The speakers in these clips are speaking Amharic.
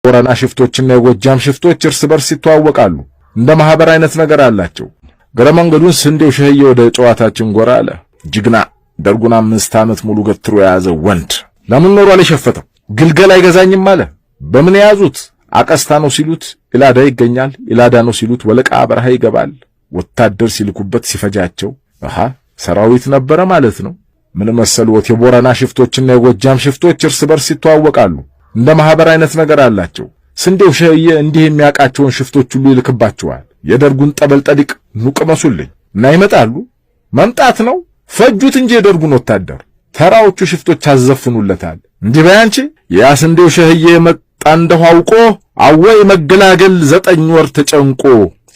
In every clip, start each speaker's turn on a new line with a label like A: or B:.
A: የቦረና ሽፍቶችና የጎጃም ሽፍቶች እርስ በርስ ይተዋወቃሉ። እንደ ማህበር አይነት ነገር አላቸው። ገረ መንገዱን ስንዴው ሸህዬ ወደ ጨዋታችን ጎራ አለ። ጅግና ደርጉን 5 ዓመት ሙሉ ገትሮ የያዘ ወንድ ለምን ኖሯል የሸፈተው? ግልገል አይገዛኝም አለ። በምን የያዙት? አቀስታ ነው ሲሉት ኢላዳ ይገኛል፣ ኢላዳ ነው ሲሉት ወለቃ በረሃ ይገባል። ወታደር ሲልኩበት ሲፈጃቸው፣ አሃ ሰራዊት ነበረ ማለት ነው። ምን መሰልዎት? የቦረና ሽፍቶችና የጎጃም ሽፍቶች እርስ በርስ ይተዋወቃሉ። እንደ ማህበር አይነት ነገር አላቸው። ስንዴው ሸህዬ እንዲህ የሚያውቃቸውን ሽፍቶች ሁሉ ይልክባቸዋል። የደርጉን ጠበል ጠዲቅ ኑ ቅመሱልኝ እና ይመጣሉ። መምጣት ነው፣ ፈጁት እንጂ የደርጉን ወታደር ተራዎቹ ሽፍቶች አዘፍኑለታል። እንዲህ በይ አንቺ፣ ያ ስንዴው ሸህዬ መጣ እንደሁ አውቆ፣ አወይ መገላገል 9 ወር ተጨንቆ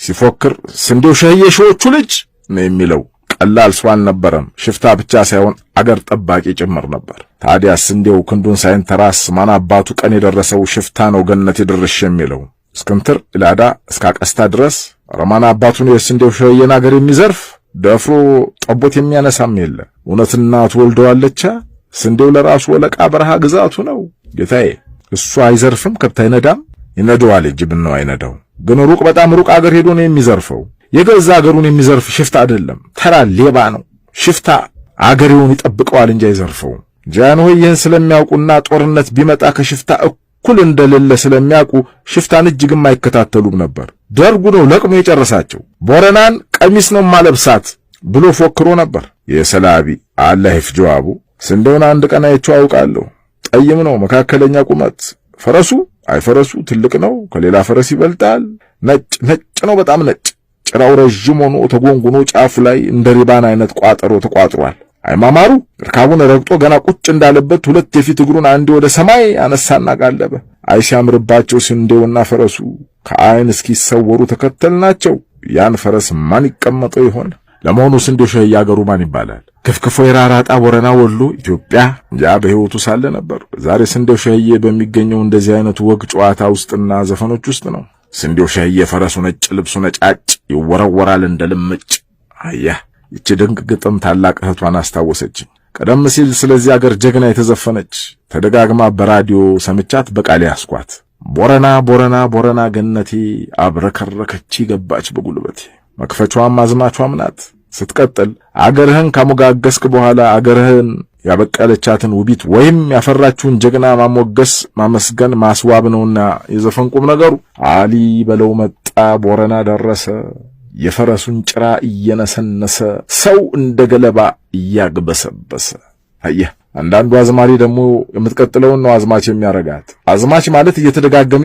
A: ሲፎክር ስንዴው ሸህዬ ሺዎቹ ልጅ ነው የሚለው። ቀላል ሰው አልነበረም። ሽፍታ ብቻ ሳይሆን አገር ጠባቂ ጭምር ነበር። ታዲያ ስንዴው ክንዱን ሳይንተራስ ማን አባቱ ቀን የደረሰው ሽፍታ ነው ገነት የደረሽ የሚለው? እስክንትር ኢላዳ እስከ አቀስታ ድረስ ረማን አባቱን የስንዴው ሸህዬን አገር የሚዘርፍ ደፍሮ ጠቦት የሚያነሳም የለ። እውነት እናቱ ወልደዋለቻ። ስንዴው ለራሱ ወለቃ በረሃ ግዛቱ ነው ጌታዬ። እሱ አይዘርፍም፣ ከብት አይነዳም። ይነደዋል እንጂ ብነው አይነዳው። ግን ሩቅ፣ በጣም ሩቅ አገር ሄዶ ነው የሚዘርፈው። የገዛ አገሩን የሚዘርፍ ሽፍታ አይደለም፣ ተራ ሌባ ነው። ሽፍታ አገሬውን ይጠብቀዋል እንጂ አይዘርፈውም። ጃንሆይ ይህን ስለሚያውቁና ጦርነት ቢመጣ ከሽፍታ እኩል እንደሌለ ስለሚያውቁ ሽፍታን እጅግም አይከታተሉም ነበር። ደርጉ ነው ለቅሞ የጨረሳቸው። ቦረናን ቀሚስ ነው ማለብሳት ብሎ ፎክሮ ነበር። የሰላቢ አላህ ይፍጀው አቡ። ስንዴውን አንድ ቀን አይቼው አውቃለሁ። ጠይም ነው፣ መካከለኛ ቁመት። ፈረሱ አይ ፈረሱ ትልቅ ነው፣ ከሌላ ፈረስ ይበልጣል። ነጭ ነጭ ነው፣ በጣም ነጭ። ጭራው ረዥም ሆኖ ተጎንጉኖ ጫፉ ላይ እንደ ሪባን አይነት ቋጠሮ ተቋጥሯል። አይማማሩ እርካቡን ረግጦ ገና ቁጭ እንዳለበት ሁለት የፊት እግሩን አንዴ ወደ ሰማይ አነሳና ጋለበ። አይ ሲያምርባቸው ስንዴውና ፈረሱ፣ ከአይን እስኪሰወሩ ተከተልናቸው። ያን ፈረስ ማን ይቀመጠው ይሆን? ለመሆኑ ስንዴው ሸህዬ አገሩ ማን ይባላል? ክፍክፎ የራራጣ ቦረና ወሎ ኢትዮጵያ። ያ በሕይወቱ ሳለ ነበር። ዛሬ ስንዴው ሸህዬ በሚገኘው እንደዚህ አይነቱ ወግ ጨዋታ ውስጥና ዘፈኖች ውስጥ ነው። ስንዴው ሸህዬ ፈረሱ ነጭ፣ ልብሱ ነጫጭ፣ ይወረወራል እንደ ልምጭ። አየህ፣ ይቺ ድንቅ ግጥም ታላቅ እህቷን አስታወሰችኝ። ቀደም ሲል ስለዚህ አገር ጀግና የተዘፈነች ተደጋግማ በራዲዮ ሰምቻት በቃሌ ያስኳት። ቦረና ቦረና ቦረና ገነቴ፣ አብረከረከች ገባች በጉልበቴ። መክፈቿም አዝማቿም ናት። ስትቀጥል አገርህን ካሞጋገስክ በኋላ አገርህን ያበቀለቻትን ውቢት ወይም ያፈራችውን ጀግና ማሞገስ፣ ማመስገን፣ ማስዋብ ነውና የዘፈን ቁም ነገሩ። አሊ በለው መጣ ቦረና ደረሰ፣ የፈረሱን ጭራ እየነሰነሰ ሰው እንደ ገለባ እያግበሰበሰ። አየህ፣ አንዳንዱ አዝማሪ ደግሞ የምትቀጥለውን ነው አዝማች የሚያረጋት። አዝማች ማለት እየተደጋገመ